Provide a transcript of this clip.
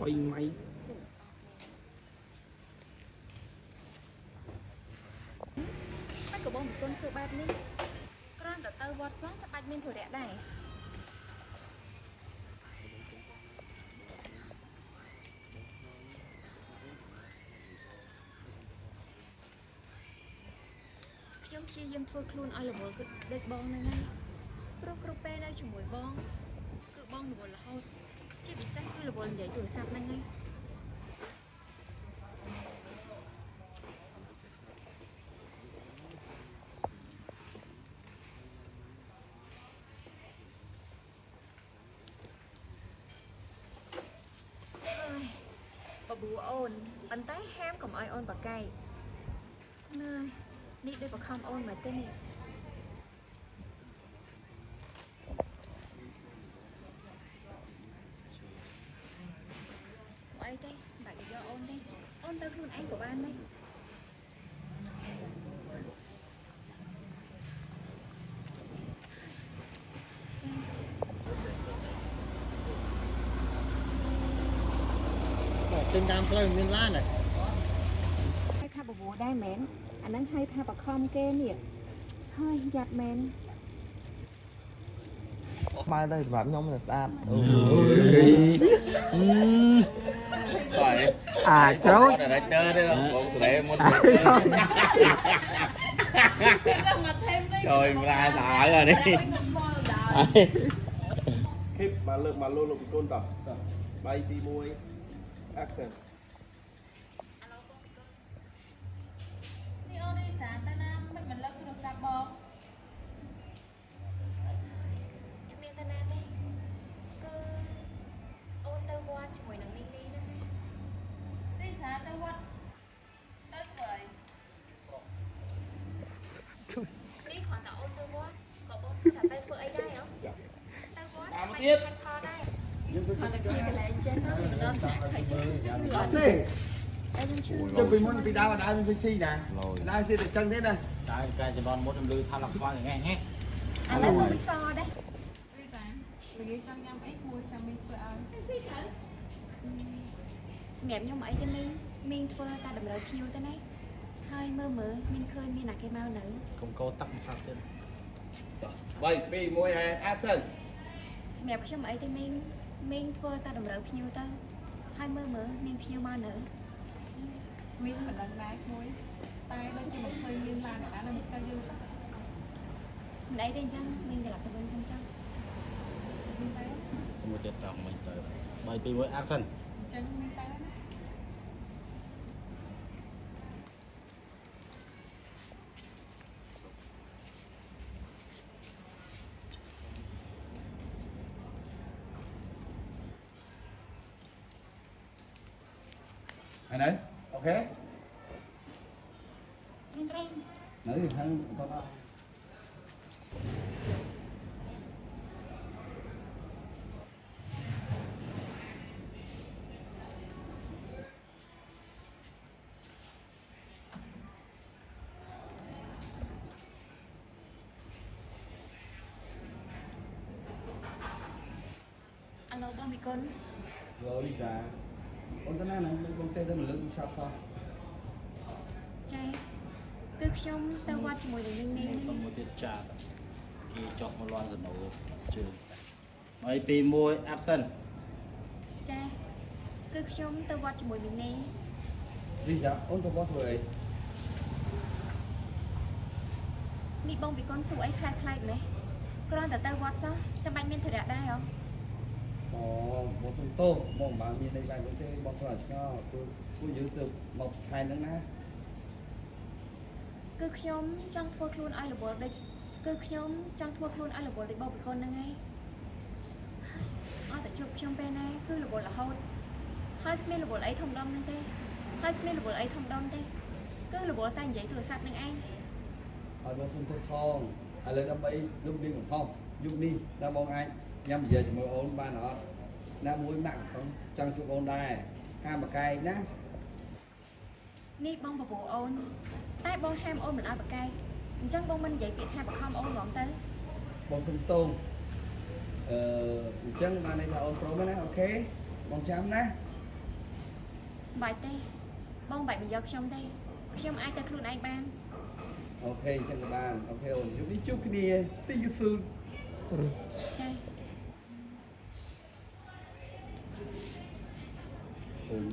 អុយម៉ៃ ហើយក៏បងមិនគុណសួរបែបនេះគ្រាន់តែទៅវត្តសោះចាំបាច់មានធុរៈដែរខ្ញុំព្យាយាមធ្វើខ្លួនឲ្យរវល់គឺដូចបងហ្នឹងហើយព្រោះគ្រប់ពេលនៅជាមួយបងគឺបងរវល់រហូតជាពិសេសគឺរវល់និយាយទូរស័ព្ទហ្នឹងហើយ បបួអូនប៉ុន្តែហាមកុំឲ្យអូនបកែកណើយនេះដូចបខំអូនមកទេនេះអីទេបាច់យកអូនទេអូនទៅខ្លួនឯងក៏បានដែរ ទិញតាមផ្លូវមានឡានទេ ហៅថាបបួដែរមែនអាហ្នឹងហៅថាបខំគេនេះហើយយ៉ាប់មែន បើទៅសម្រាប់ខ្ញុំទៅស្អាត អាច្រូច director ទេបងសេរីមុនចូលប្រាស្អាតហើយនេះ គីបមកលើកមកលោលោកកូនតោះ3 2 1 action នេះអូនរីសាទៅណាមិនមិនលើកទូរស័ព្ទបង គ្មានតាណាទេគឺអូនទៅវត្តជាមួយនឹងមីងលីហ្នឹងឯង រីសាទៅវត្តទៅធ្វើអី នេះគ្រាន់តែអូនទៅវត្តក៏បងស្ដាប់ទៅធ្វើអីដែរហ៎ទៅវត្តចាំបាច់ខាត់ខដែរគាត់តែជាកន្លែងចេះសោះម្ដងចាក់ខិច ទេជិះពីមុនពីដើមដើមស៊ីស៊ីណាដើមស៊ីតែចឹងទេណា តែកាយជំនាន់មុនខ្ញុំលឺថាឡើងខ្វាងថ្ងៃហេ ឥឡូវខ្ញុំសដែរ រីសាល្ងាចចង់ញ៉ាំអីគួរចាំមីងធ្វើឲ្យទៅស៊ីត្រូវ សម្រាប់ខ្ញុំអីទេមីងមីងធ្វើតែតម្រូវភ្ញៀវទេណាហើយមើលមើលមានឃើញមានអ្នកគេមកនៅ កុំកោទឹកមកសាប់ទៀត 3 2 1 and action សម្រាប់ខ្ញុំអីទេមីងមីងធ្វើតែតម្រូវភ្ញៀវទៅហើយមើលមើលមានភ្ញៀវមកនៅ មីងមិនដឹងដែរគួយតែដូចជាមិនឃើញមានឡានណានៅមុខទៅយើងសោះ មិនអីទេអញ្ចឹងមីងត្រឡប់ទៅវិញសិនចុះ មីងទៅ មួយទៀតតមិញទៅ3 2 1 action អញ្ចឹងមីងទៅណា ហើយនៅអូខេនៅខាងតោះ អាឡូបងវិគុណ លោលីសាអូនទៅណាហ្នឹងបងទេទៅមកលើកសាប់សោះ ចាគឺខ្ញុំទៅវត្តជាមួយនឹងមីងនេះ កុំមួយទៀតចាតគេចុះមកលន់សណូជើង3 2 1 action ចាគឺខ្ញុំទៅវត្តជាមួយមីងនេះ លីសាអូនទៅវត្តធ្វើអី នេះបងវិគុណសួរអីប្លែកប្លែកម៉េះគ្រាន់តែទៅវត្តសោះចាំបាច់មានធុរៈដែរហ៎ អូបងសុំទោសបងមិនបានមានអីបែបនេះទេបងគ្រាន់តែឆ្ងល់គឺពួកយើងទៅមកខែហ្នឹងណា គឺខ្ញុំចង់ធ្វើខ្លួនឲ្យរវល់ដូចគឺខ្ញុំចង់ធ្វើខ្លួនឲ្យរវល់ដូចបងវិគុណហ្នឹងឯងអត់តែជួបខ្ញុំពេលណាគឺរវល់រហូតហើយគ្មានរវល់អីធំដុំហ្នឹងទេហើយគ្មានរវល់អីធំដុំទេគឺរវល់តែនិយាយទូរស័ព្ទហ្នឹងឯង ឲ្យបងសុំទោសផងឥឡូវដើម្បីលុបលាងកំហុសយុគនេះដល់បងអាចញ៉ាំនិយាយជាមួយអូនបានអត់ណាមួយម៉ាក់ចង់ជួបអូនដែរហាមបកែកណា នេះបងបបួលអូនតែបងហាមអូនមិនឲ្យបកែកអញ្ចឹងបងមិននិយាយពាក្យថាបខំអូនហ្មងទៅ បងសុំទោសអឺអញ្ចឹងបានន័យថាអូនព្រមណាអូខេបងចាំណា បាច់ទេបងបាច់មកយកខ្ញុំទេខ្ញុំអាចទៅខ្លួនឯងបាន OK អញ្ចឹងក៏បាន OK អូនយប់នេះជួបគ្នា See you soon. ចា អូន